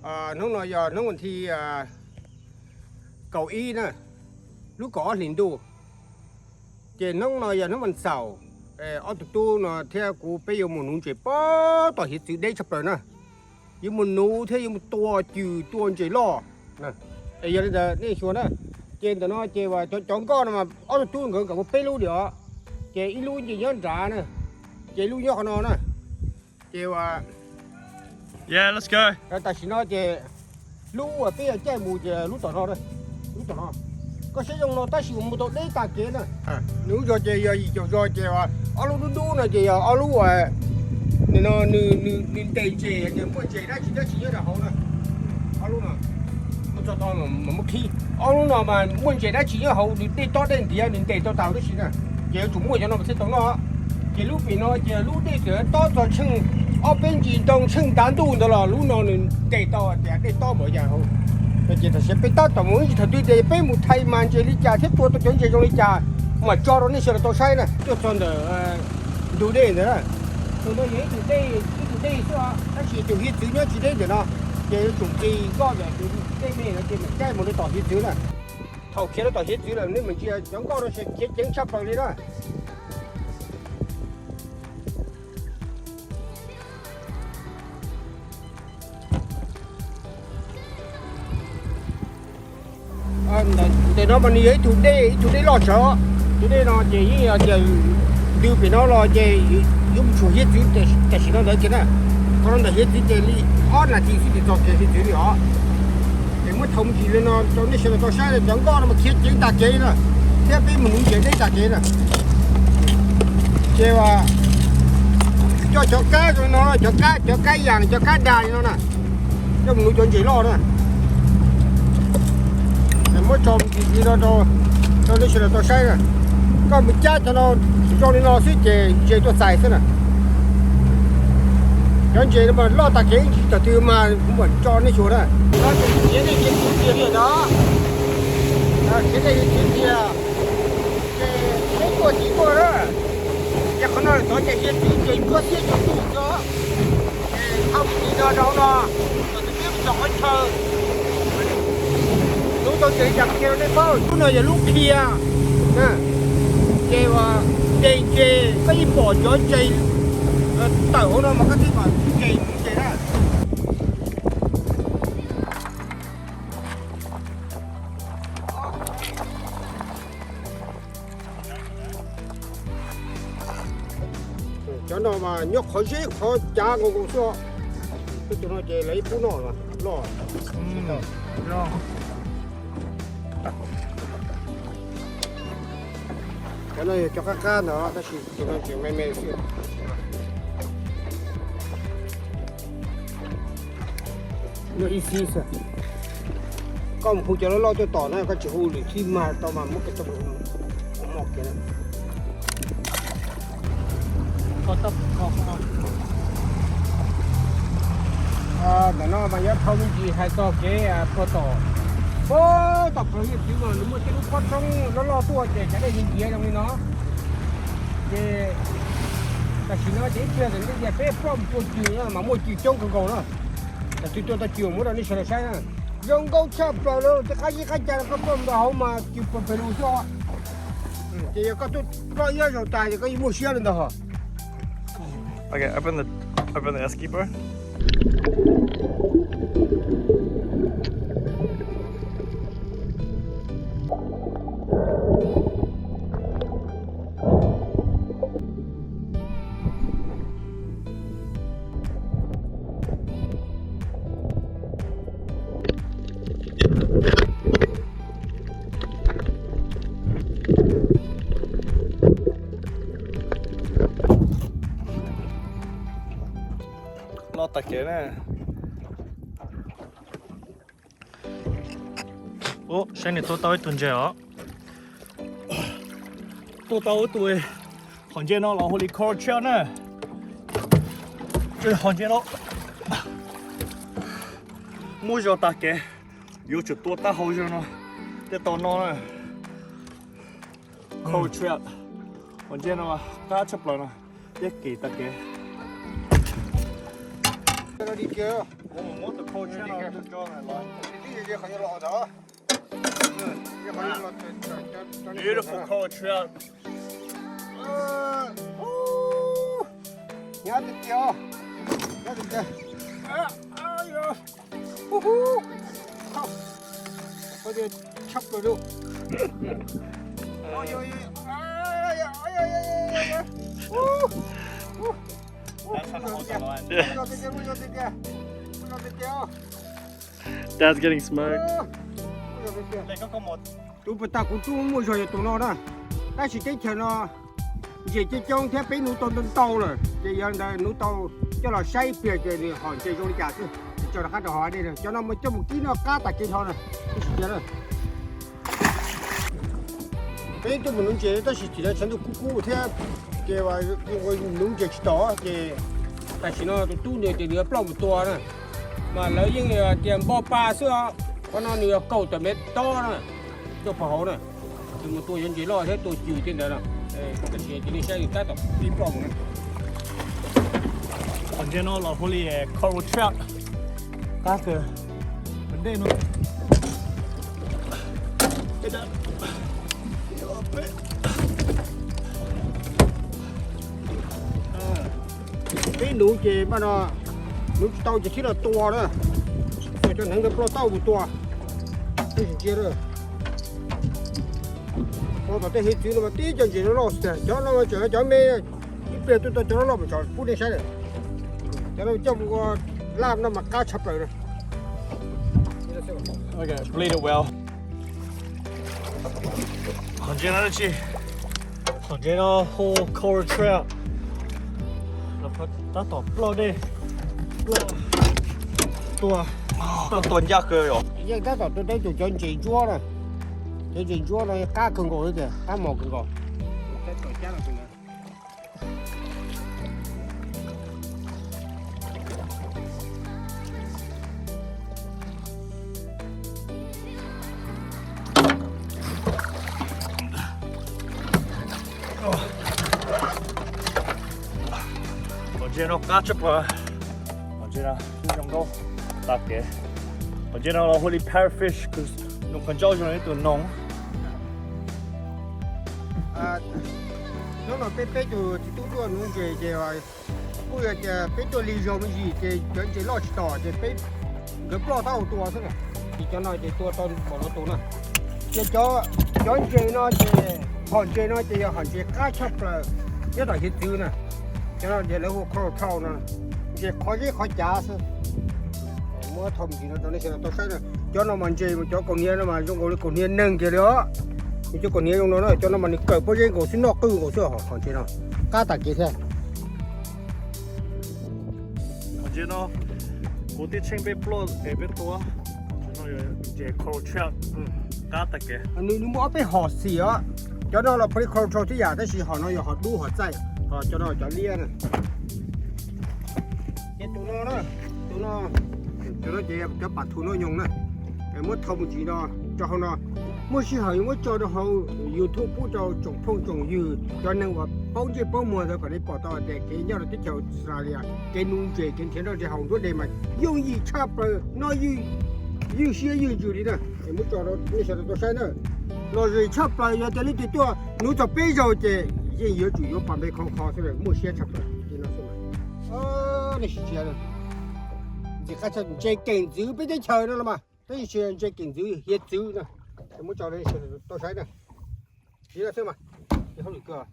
Hnub no yog hnub vas thib kaum ib na, lub kaum ob hlis ntuj. Ces hnub no yog hnub vas xaum, ob tug tub no thiab kuv peb yuav mus nuv ntses puag tom hiav txwv deb tshaj plaws na. Yuav mus nuv thiab yuav mus tua cws tua ntses loj. Yog li ntawd nej xyuas na, ces ntawm no ces cov nkoj no mas ob tug tub nkawd nkawd muaj peb lub li os. Ces ib lub ces nyob nrad na, ces ib lub nyob qhov no na. Ces tam sim no ces lub uas peb yuav caij mus ces lub tom no, lub tom no. Koj saib zoo no tab sis mus tau deb tag kev na. Nws lub zog ces yog yim caum zog ces ob lub dub dub no ces yog ob lub uas nws ntes ntses, muaj ntses dab tsi dab tsi nyob rau hauv na. Ob lub no, muab tso tau mas muab khib. Ob lub no mas muaj ntses dab tsi nyob hauv, nws dej tob dej ntiav nws ntes tau tas tab sis na, ces yuav tsum muaj cov no mas thiaj tau noj. Ces lub pem no ces lub dej txawm tob txog tsheej ob peb ntsis ntoo tsheej ntav ntuj ntawd los lub no nws ntes tau tias dej tob npaum yas hauv. Ces tam sim peb tab tom mus ib ntsis thaum twg ces peb mus thais mas ntses li cas thiab tua tau cov ntses zoo li cas mam tso rau nej sawv daws tau saib na. Tuaj txog ntawm ntug dej ntawd na, tus no yog ib tug dej, ib tug dej xwb os, tab sis tus hiav txwv nyob tsis deb ntawm no, ces yuav tsum nqis nkoj ntawm tus dej me no ces mam caij mus rau tom hiav txwv na. Thaum khiav rau tom hiav txwv lawm nej mam ntsia cov nkoj no ces khiav ceev tshaj plaws li na. Ntawm no mas nws yog ib tug dej, ib tug dej loj tsawv. Tus dej no ces yeej yog tias ntws pem no los ces yuav mus tshuam hiav txwv tam sim no ntawd kiag na. Qhov no ntawm hiav txwv ces li ob nas this xwb ces txog kiag hiav txwv li os. Ces muab thaij me ntsis li no rau nej sawv daws tau saib, cov nkoj no mas khiav ceev tag kev na, thiab peb mus nuv ntses deb tag kev na. Ces coj cov kab zoo no, cov kab, cov kab yas, cov kab dag li no na, coj mus nuv cov ntses loj na. Muab tso me ntsis li no rau nej sawv daws tau saib na. Koj mus cab cov no zoo li no xwb ces ntses tuaj txais xwb na. Cov ntses no mas loj tag kev ib ntsis thaum twg mas kuv mam tso nej xyuas na. Khiav dej khiav txiv tiag li ntawd, khiav dej khiav txiv tiag. Ces peb tuaj txiv tuaj na, ces qhov no tod ces hiav txwv ces ntsuab xiab cuag ntuj xwb. Ces thauj me ntsis no rau hauv no, kom tus peb mus txog qhov chaw. Lub tau tias li cas qhia rau nej paub, lub no yog lub qhia. Ces uas ntes ntses koj yeej pom cov ntses tawm hauv no mas koj thiaj pom ntses ntses na. Cov no mas nyob qhov zeb qhov cav nkaus nkaus xwb. Tus no ces lawv ib pub noj loj. Cov no yog cov qab qab ntawd tab sis tus no tseem me me xwb. Koj mus hu cov loj loj tuaj tom na, koj tsis hu lwm thib mag tau mas muab kiag tau mos kiag na. Ntawm no mas yuav dhau me ntsis hais txog kev puag tom, puag tom plawv hiav txwv mas nws muaj tej lub pob roob loj loj tuaj ces cov dej nyias nyias zoo li no. Ces tam sim no ces ib pliag ntawm no ces peb ploj mus tua cws mas muaj cws coob kawg nkaus na. Tam twg tua tau cws muab rau nej sawv daws saib na. Zoo nkauj tshaj plaws li, tej qab zeb qab ca koj ploj mus rau hauv mas cws pawg pes lus xwb. Ces yog koj tuaj ploj ib zaug tas ces koj yeej muaj siab li ntawd. Loj tag kev na. Ub, saib nws tua tau ib tug ntses os. Tua tau ib tug, qhov ntses no los hu li coral trout na. Qhov ntses no muaj zog tag kev, yuav tsum tua taub hau zog no thiaj tau noj na. Coral trout, qhov ntses no qab tshaj plaws no, thiab kim tag kev. Beautiful coral trout. Nyob tiag tiag, nyob tiag tiag. Ua tiag, tshaj plaws li. Dad's getting smoked. Tus puas tas kuv tub muaj zog yog tus no na. Tab sis teb chaws no ntses coob coob thiab peb nuv tau ntau ntau lawm, ces yog ntawd nuv tau coj los saib ib pliag ces nws hom ntses zoo li cas xwb, tso rov qab rau hauv dej na. Cov no mas coj mus kib noj qab tag kev dhau na. Ib sim cia na. Peb tuaj mus nuv ntses tab sis txim no tshav ntuj kub kub thiab, ces nuv ntses tsis tau, ces tam sim no tus tub nws tias nws yuav ploj mus tua na, mas lawv yeej tias npo pa xwb os. Qhov no nws yog kaum tawm mev tob na, tuaj pov hauv na. Nws mus tua yuav ntses loj thiab tua cws tej ntawd na. Tam sim cia li saib nws tab tom pib ploj mus na. Qhov ntses no los hu li coral trout, qab kawg. Ntej no peb nuv ces mas no nuv tsis tau ces thiaj los tua na, tua cov hneev ntawd ploj tau mus tua. Ib sim cia na. Ua tom tej hiav txwv no mas tib co ntses loj loj xwb, cov no mas tseem cov me, ib pliag tuaj tau cov loj loj mas tso pub nej saib lawm. Cov no coj mus ua laj no mas qab tshaj plaws na. Bleed it well. Qhov ntses no tsis, qhov ntses no hu coral trout. Tab tom ploj dej, ploj tua, tua ncaj kawg yom. Yeej tab tom tua tau tus cov ntses ntsuab na. Cov ntses ntsuab no qab kawg nkaus li tias qab mos kawg nkaus. Qhov ntses no qab tshaj plaws. Qhov ntses no zoo nkauj tas kev. Qhov ntses no los hu li parrotfish, nws qhov ncauj zoo li tus noog. Hnub no peb peb tus txiv tub tuaj nuv ntses ces kuj yog tias peb tuaj lig zog me ntsis ces cov ntses loj tsis tom ces peb, nkawd ploj tau tua xwb na. Ces cov no ces tua tau npaum no tus na. Ces cov, cov ntses no ces, hom ntses no ces yog hom ntses qab tshaj plaws nyob tom hiav txwv na. Cov no ces lawv hu coral trout no, ntses qhov zeb qhov cav xwb. Muab thaij me ntsis no rau nej sawv daws tau saib na. Cov no mas ntses mas cov kaus hniav no mas zoo nkaus li kaus hniav neeg kiag li os. Nws cov kaus hniav zoo no na, cov no mas nws kawm pob zeb nkaus xwb, noj qwj nkaus xwb, hom ntses no qab tas kev thiab. Qhov ntses no kuv tib tsheej peb ploj es peb tua. Ntses coral trout qab tas kev. Nws, nws muaj ob peb hom xim os. Cov no los pha li coral trout tib yam tab sis hom no yog hom dub hom txaij, ho cov no cov liab na. Ces tus no na, tus no, tus no ces cov pam thu noj nyoos na. Muab thau me ntsis no rau hauv no, muaj sij hawm yuav muab tso rau hauv YouTube pub rau tsoom phooj tsoom ywg, cov neeg uas paub ntsej paub muag ntawd kom nej pom tau tias kev nyob rau teb chaws Australia, kev nuv ntses, kev nrhiav noj ntses haus nruab deg mas yooj yim tshaj plaws, noj ywj siab ywj ntsws li na. Es muab tso rau nej sawv daws tau saib na. Lom zem tshaj plaws, yog tias leej twg tuaj nuv txog peb zaug ces yeej yuav tsum yuav pas npe khov kho xwb, muaj siab tshaj plaws li no xwb. Nej sim ntsia, ntses qab tshaj, ntses keem ntxwv peb teb chaws no los mas, tab sis ntses keem ntxwv hiav txwv na. Es muab tso rau nej sawv daws tau saib na. Sim no xwb mas, hauj lwm kawg.